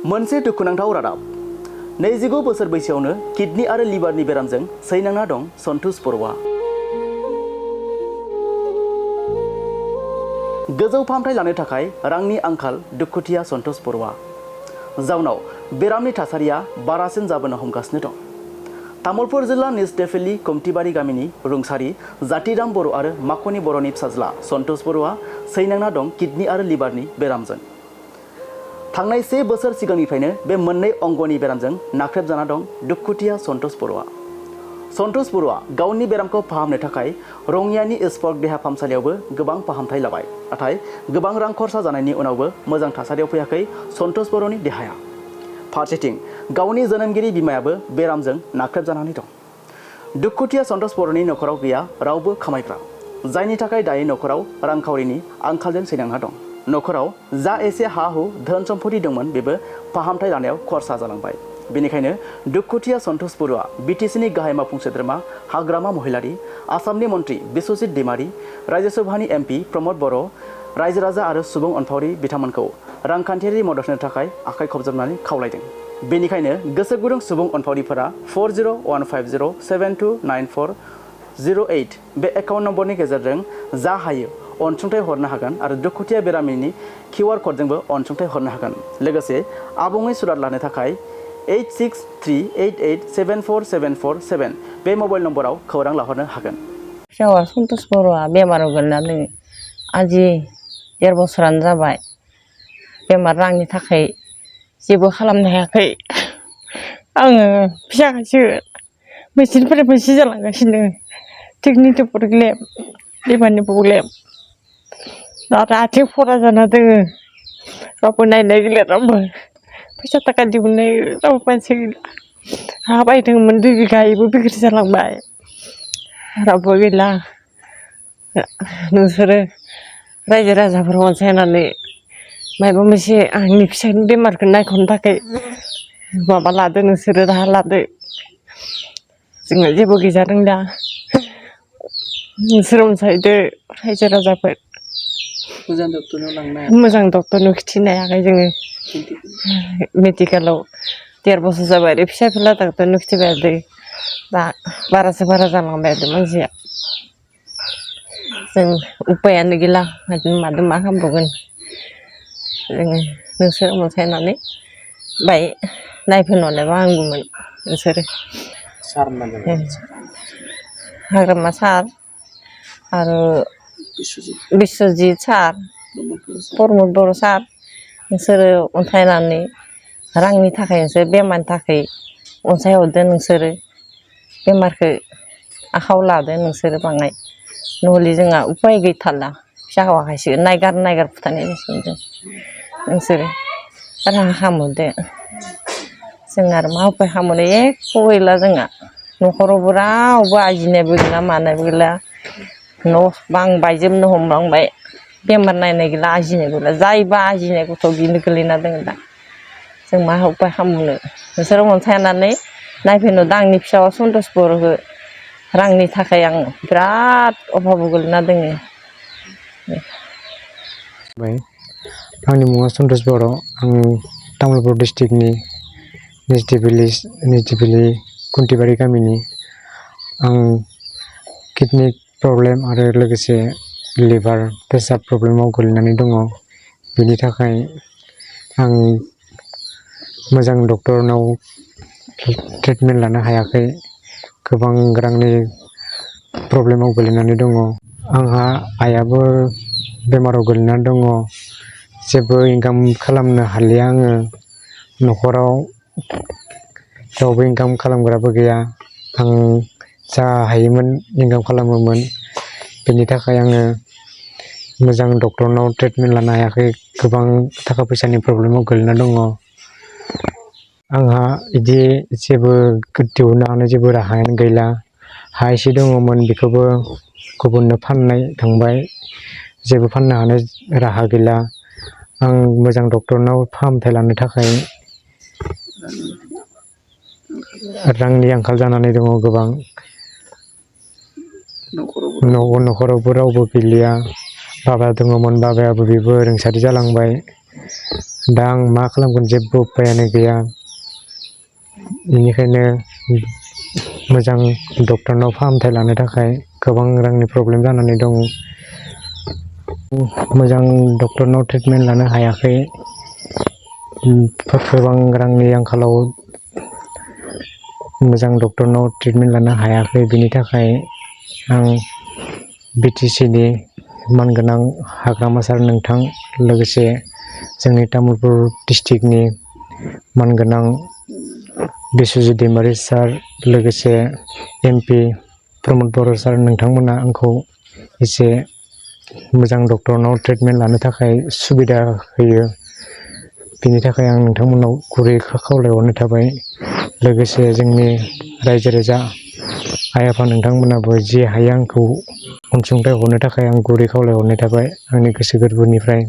मोनसे दुखुनांथाव रादाब 29 बोसोर बैसोआवनो किडनी आरो लिभारनि बेरामजों सैनांना दं सन्तोष बर'आ। गोजौ फाहामथाय लानो थाखाय रांनि आंखाल दुखुथिया सन्तोष बर'आ। जाउनाव बेरामनि थासारिया बारासिन जाबोनो हमगासिनो दं। तामुलपुर जिल्ला निजदेफिलि कमतिबारि गामिनि रुंसारि जातिराम बर' आरो माखनि बर'नि फिसाज्ला सन्तोष बर'आ सैनांना दं किडनी आरो लिभारनि बेरामजों। थांनाय 1 बोसोर सिगांनिफ्रायनो बे मोननै अंगनि बेरामजों नाख्रेबजाना दं दुखुथिया सन्तोष बर'आ। सन्तोष बर'आ गावनि बेरामखौ फाहामनो थाखाय रङियानि स्पर्क देहा फाहामसालियावबो गोबां फाहामथाय लाबाय। नाथाय गोबां रां खरसा जानायनि उनावबो मोजां थासारियाव फैयाखै सन्तोष बर'नि देहाया। फारसेथिं गावनि जोनोमगिरि बिमायाबो बेरामजों नाख्रेबजानानै दं। दुखुथिया सन्तोष बर'नि नखराव गैया रावबो खामायग्रा, जायनि थाखाय दायो नखराव रांखावरिनि आंखालजों सैनांना दं। नखराव जा एसे हा हु धोन सम्पति दंमोन बेबो फाहामथाय लानायाव खरसा जालांबाय। बेनिखायनो दुखुथिया सन्तोष बर'आ बिटिसिनि गाहाय मावफुं सोद्रोमा हाग्रामा महिलारि, आसामनि मन्त्रि बिश्वजित दैमारि, राज्यसभानि MP प्रमद बर', रायजो राजा आरो सुबुं अनफावरि बिथांमोनखौ रांखान्थियारि मदद होनो थाखाय आखाइ खबजबनानै खावलायदों। बेनिखायनो गोसो गुदुं सुबुं अनफावरिफोरा 401507294008 बे एकाउन्ट नम्बरनि गेजेरजों जा हायो अनसुंथाइ हरनो हागोन आरो दुखुथिया बेरामिनि QR क'डजोंबो अनसुंथाइ हरनो हागोन। लोगोसे आबुङै सुलाद लानो थाखाय 8638874747 बे मबाइल नम्बराव खौरां लाहरनो हागोन। फिसावा सन्तोष बर'आ बेमाराव गोलैनानै आजि 1.5 बोसोरानो जाबाय। बेमार रांनि थाखाय जेबो खालामनो हायाखै। आङो फिसाखायसो मेचिननिफ्राय मोनसे जालांगासिनो। किडनिनि प्रब्लेम, लिभारनि प्रब्लेम। आरो आथिं फरा जाना दोङो। रावबो नायनाय गैला, रावबो फैसा थाखा दिहुननाय रावबो मानसि गैला। हा बायदोंमोन 2 बिघा, इबो बिक्रि जालांबाय। रावबो गैला। नोंसोरो रायजो राजाफोर अनसायनानै माबा मोनसे आंनि फिसानि बेमारखौ नायख'नो थाखाय माबा लादो, नोंसोरो राहा लादो। जोंहा जेबो गैजादों दा। नोंसोर अनसायदो रायजो राजाफोर। मोजां डक्टरनाव खिथिनो हायाखै जोङो। मेडिकेलाव 1.5 बोसोर जाबाय आरो फिसा फिला डक्टरनाव खिथिबाय थादों। दा बारासो बारा जालांबाय थादों मानसिया। जों उपायानो गैला, मादो मा खालामबावगोन। जोङो नोंसोर अनसायनानै बाय नायफिनहरनायबा हामगौमोन। नोंसोरो हाग्रामा सार आरो बिश्वजित सार, प्रमद बर' सार, नोंसोरो अनसायनानै रांनि थाखाय नोंसोर बेमारनि थाखाय अनसायहरदो। नोंसोरो बेमारखौ आखायाव लादो नोंसोरो बाङाय। नहले जोंहा उपाय गैथारला। फिसा हौवाखायसो नायगार फुथारनाय जासिगोन जों। नोंसोरो राहा खालामहरदो। जों आरो मा उपाय खालामनो, एख' गैला जोंहा। न'खरावबो रावबो आरजिनायबो गैला, मानायबो गैला। न' बां बायजोबनो हमलांबाय। बेमार नायनाय गैला, आरजिनायबो गैला। जायबा आरजिनाय गथ' बिनो गोलैना दङ दा। जों मा उपाय खालामनो। नोंसोरो अनसायनानै नायफिनहरदो आंनि फिसाज्ला सन्तोष बर'खौ। रांनि थाखाय आं बिराद अभाबाव गोलैना दोङो। आंनि मुङा सन्तोष बर'। आं तामुलपुर डिस्ट्रिक्टनि निजदेफिलि कमतिबारि गामिनि। आं किडनि प्रब्लेम आरो लोगोसे लिभार पेसाब प्रब्लेमाव गोलैनानै दङ। बेनि थाखाय आं मोजां डक्टरनाव ट्रिटमेन्ट लानो हायाखै। गोबां रांनि प्रब्लेमाव गोलैनानै दङ। आंहा आइयाबो बेमाराव गोलैनानै दङ। जेबो इनकाम खालामनो हालिया आङो। न'खराव रावबो इनकाम खालामग्राबो गैया। आं जा हायोमोन इनकाम खालामोमोन। बेनि थाखाय आङो मोजां डक्टरनाव ट्रिटमेन्ट लानो हायाखै। गोबां थाखा फैसानि प्रब्लेमाव गोलैना दङ। आंहा बिदि जेबो दिहुननो हानाय जेबो राहायानो गैला। हा एसे दङमोन, बेखौबो गुबुननो फाननाय थांबाय। जेबो फाननो हानाय राहा गैला। आं मोजां डक्टरनाव फाहामथाय लानो थाखाय रांनि आंखाल जानानै दङ गोबां। न'खरावबो रावबो गैलिया। बाबा दङमोन, बाबायाबो बेबो रुंसारि जालांबाय। दा आं मा खालामगोन जेबो उपायानो गैया बेनिखायनो मोजां डक्टरनाव फाहामथाय लानो थाखाय गोबां रांनि प्रब्लेम जानानै दं मोजां डक्टरनाव ट्रिटमेन्ट लानो हायाखै गोबां रांनि आंखालाव मोजां डक्टरनाव ट्रिटमेन्ट लानो हायाखै बिनि थाखाय आं बिटिसिनि मानगोनां हाग्रामा सार नोंथां लोगोसे जोंनि तामुलपुर डिस्ट्रिक्टनि मानगोनां बिस्वजित दैमारि सार लोगोसे MP प्रमद बर' सार नोंथांमोना आंखौ एसे मोजां डक्टरनाव ट्रिटमेन्ट लानो थाखाय सुबिदा होयो बिनि थाखाय आं नोंथांमोनाव गुरै खावलायहरनाय थाबाय लोगोसे जोंनि रायजो राजा आइ आफा नोंथांमोनाबो जि हायो आंखौ अनसुंथाइ हरनो थाखाय आं गुरै खावलायहरनाय थाबाय आंनि गोसो गोरबोनिफ्राय